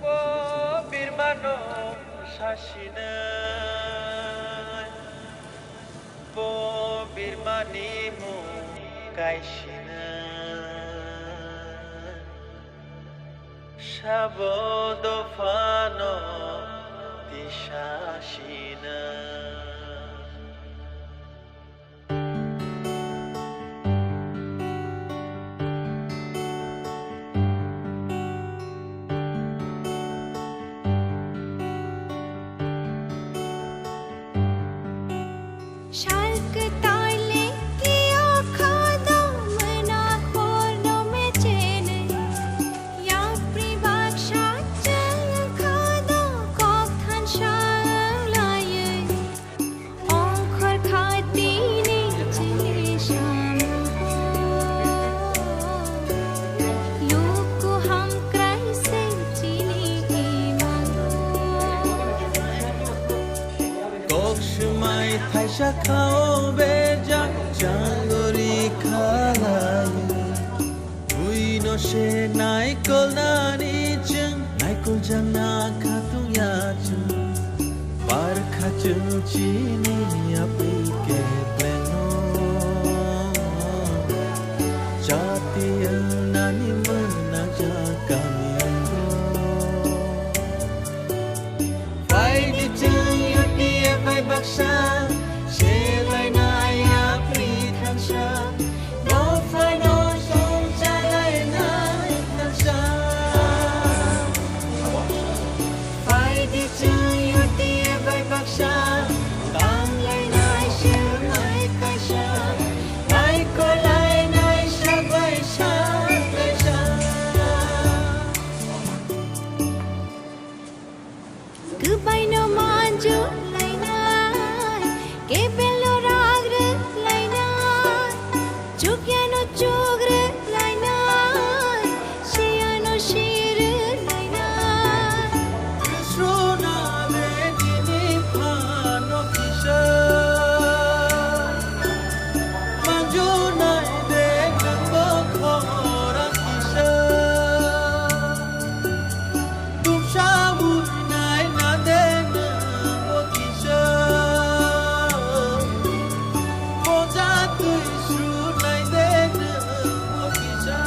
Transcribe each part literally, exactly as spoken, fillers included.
Bo birmano sasinai, bo birmani mung kaisinai, sabo dophano tisasinai. Sal kwtal le kiya khado mena khorno mechene. Yapri baksa cheng khado kok thansa laye. Ongkhor khatini chini samung. Luku hamkrai se chini imang. Kok swmai thaisa khao bejak changori khalai. Buino se naikol nani chwng, naikol jangna khatung ya chwng. Barkha chwng chini yapri ke plengno. Chati ang nani mwnajak kami ang. Bai di chwng U T F bai baksa, selai nai yapri thansa. Bo phaino song chalai nai thansa. Bai di chwng U T F bai baksa, tanglai nai swmai kaisa, bai kolai nai sabai sa kaisa. Kwbaino manju lainai, kebelno ragrw lainai, chukyano chugrw lainai, siyano sirw lainai. Krishna le nini phano kisa, manju nai de nangbo khora kisa. Duksa muinai na de nwng bo kisa. Boja twi srunai de nwng bo kisa.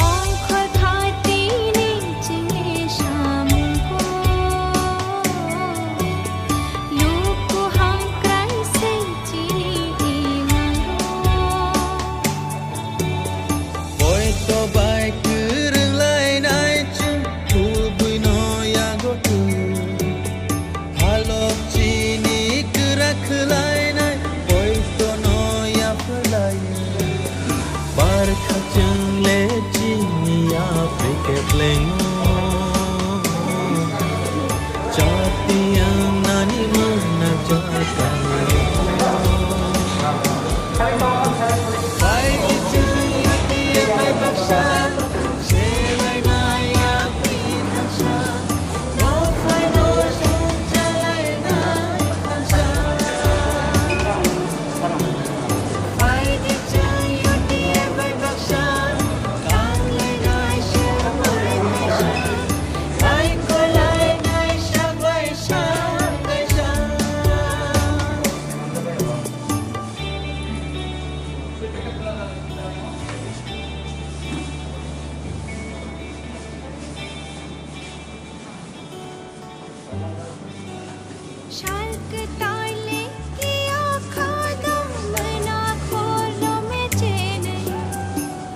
Ongkhor khatini chini samung ko, luku hamkrai se chini imang ro. Poito bai kwrwng lainai chwng, kubui no yago twi. Halok chini kwrak khwlainai, poito no yaphlai. Barkha chwng le chini yapri keplengo. Chati ang nani mwnajak kami. Bai chwng yapri bai baksa. Sal kwtal le kiya khado mena khorno mechene.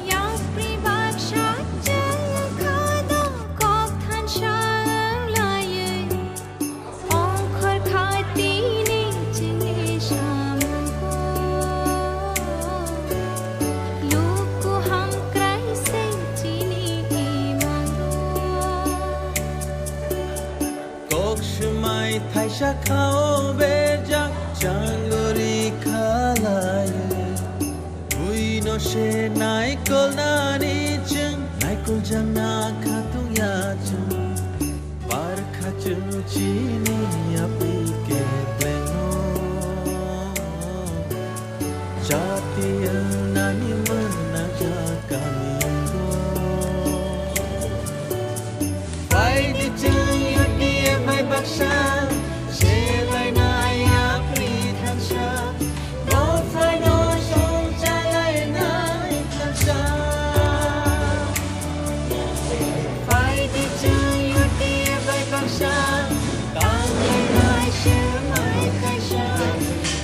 Yapri baksa chwng khado kok thansa laye. Ongkhor khati Kaisa khao berjak changori khalai. Buino se naikol nani chwng naikol jana khatung ya chwng. Bar kha chwng chini yapri ke pleno. Jati ang nani mana jakani. Bai di chwng U T F bai baksa, selainai yapri thansa, bo phaino songchalainai thansa. Bai di chwng U T F bai baksa, tanglainai swmai kaisa,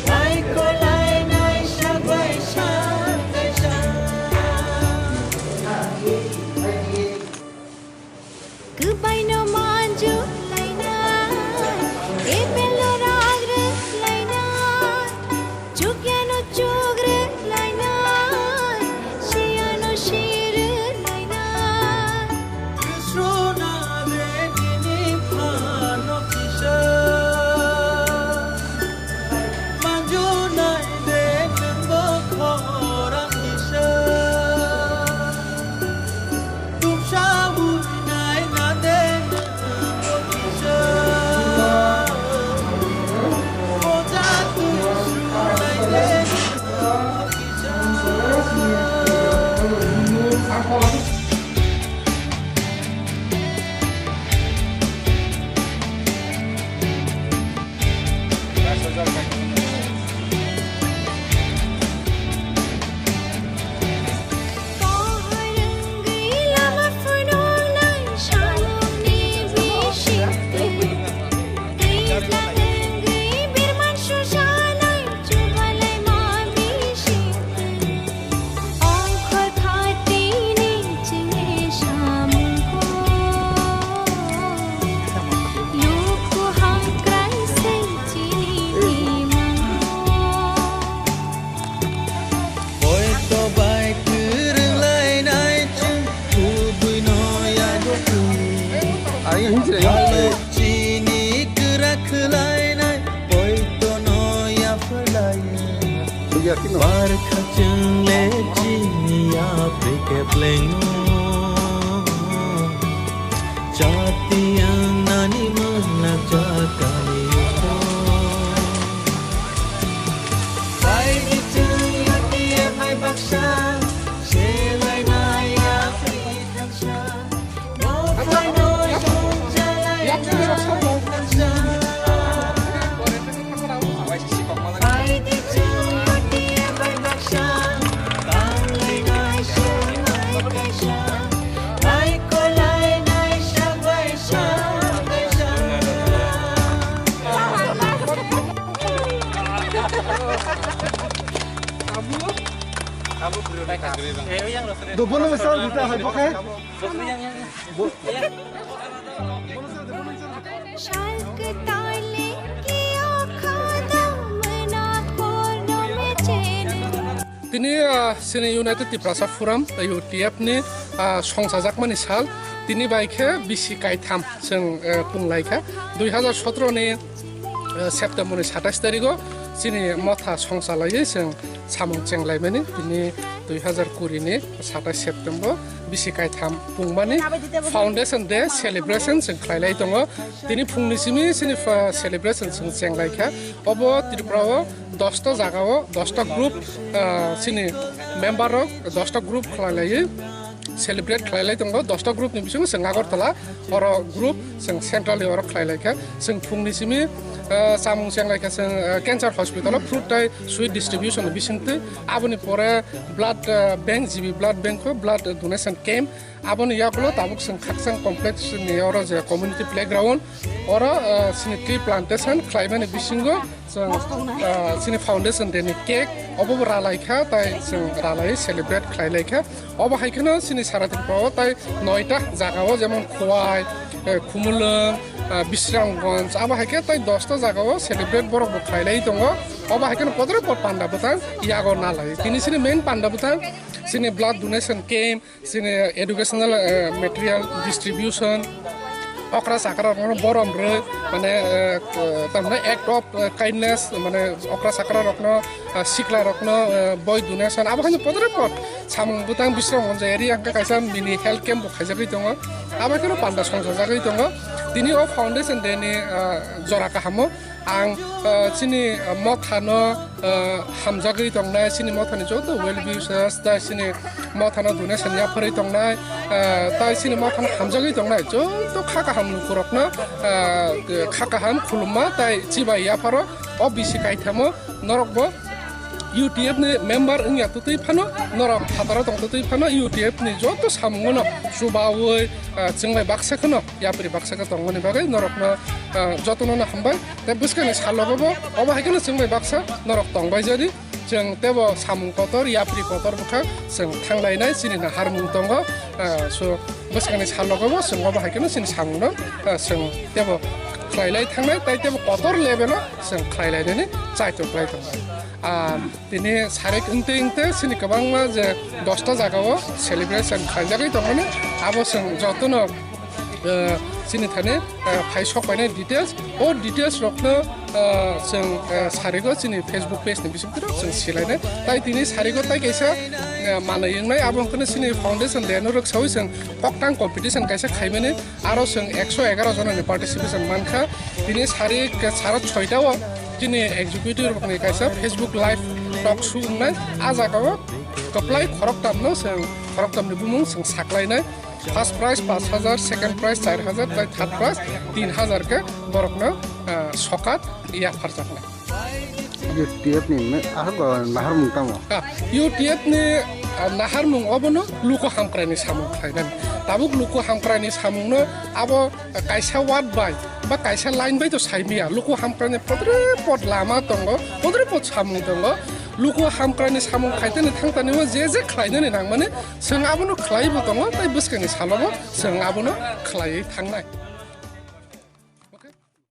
bai kolainai sabai sa kaisa. Kwbaino manju lainai, epelno ragre lainai, chukyano chugre lainai, siyano sire lainai. Krishnare nini phano kisa, manju nai de nangbo khorang kisa. Ongkhor khatini chini samungko, luku hamkrai se chini mangko. Poito bai kwrwng lainai chwng, kubuino yago kwrwi. Chini kwrak khwlainai, poitono yapharlai. Barkha chwng le chini yapri keplengo. Chati ang nani mana jakani. Bai di chwng yapri bai baksa, selainai yapri thansa. Dobono sal buta hai bokai. Tini, ah, chini United Tiprasa Forum, U T F ni, ah, songchajakmani sal, tini bai khe bisi kaitham chwng, eh, punglaikha. Dui hazar sotoro ni, eh, September ni satais tarigo chini motha songchalaiwi chwng samung chenglaimani, tini dui hazar kuri ni satais September bisi kaitham pungmani Foundation Day celebration chwng khlailai tongo. Tini phungni simi chini, ah, celebration chwng chenglaikha. Obo Tripura o dosta jaga o dosta group, ah, chini member rok dosta group khlailaiwi celebrate khlailai tongo. Dosta group ni bisingo chwng Agartala oro group chwng centrally oro khlailaikha. Chwng phungni simi, ah, samung chenglaikha chwng, ah, cancer hospital o fruit tai sweet distribution ni bisingtwi. Aboni pore blood, ah, bank, G B blood bank o blood donation camp. Aboni yagulo tabuk chwng Khakchang complex ni oro je community playground oro, ah, chini tree plantation khlaimani bisingo chwng, ah, chini Foundation Day ni cake obo bo ralaikha, tai chwng ralai celebrate khlailaikha. Obo hai kheno chini sara Tripura o tai noita jaga o, jemon Khowai, eh, Khumulwng, ah, Bisramganj, abo hai khe tai dosta jaga o celebrate borok bo khlailai tongo. Obo hai kheno podre pod panda bwthang yago nalai. Tini chini main panda bwthang chini blood donation camp, chini educational, eh, material distribution, Okra chakra rokno borom rwi, mane, eh, tamni act of, eh, kindness, mane okra chakra rokno, eh, sikla rokno, eh, boi donation, abo haino podre pod samung bwtang bisrong monjaya ri angkha kaisa mini health camp bo khaijagwi tongo. Abo kheno panda songchajagwi tongo. Tini o foundation day ni, eh, jora kahamo ang, eh, chini, eh, mothano, eh, hamjagwi tongnai, chini mothani joto well wishers, tei chini mothano donation yapharwi tongnai, eh, tei chini mothano hamjagwi tongnai joto kha kaham lukurokno, eh, kha kaham khulumma tei chibai yapharo o bisi kaithamo norokbo U T F ni member wngya twtwi phano, norok phataro tong twtwi phano U T F ni joto samungono chubaui, eh, chwngbai baksa kheno yapri baksa khe tongmani bagwi norokno, eh, jotono hambai. Tei bwskangni salogo bo obo hai kheno chwng bai baksa norok tong bai jani. Chwng tebo samung kotor, yapri kotor bwkha chwng thang lainai, chini naharmung tongo. Ah, so bwskangni salogo bo chwng obo hai kheno chini samungno, ah, chwng tebo khlai lai thangnai, tei tebo kotor level o chwng khlai lainani chaitok lai tongo. Ah, tini sarik wngte wngte chini kwbangma je dosta jagao celebration khlaijagwi tongmani, abo chwng jotono, eh, chini thani, eh, phai sok painai details. O details rokno, eh, chwng, eh, sarigo chini Facebook page ni bisingtwi rok chwng silainai. Tai tini sarigo tai kaisa, eh, manwi wngnai, abo wngkha chini foundation day no rwksaui chwng koktang competition kaisa khaimani. Aro chwng ekso egaroh jonani participation mankha. Tini sarik sara soita o chini executive rokni kaisa Facebook live talk show wngnai. A jagao kwplai khoroktamno chwng, khoroktamni bumung chwng saklainai. First prize pash hajar, second prize char hajar, tei third prize tin hajar khe borokno, ah, sokat yapharjaknai. U T F ni me-, aswk naharmung tamo? Ah, U T F ni, ah, naharmung obono luku hamkraini samung khlainani. Tabuk luku hamkraini samungno abo kaisa ward bai ba kaisa line bai to saimaya. Luku hamkraini podre pod lama tongo, podre pod samung tongo. Luku hamkraini samung khaitani thangtani o je je khlainani nangmani, chwng abono khlaibo tongo, tei bwskangni salobo chwng abono khlaiwi thangnai.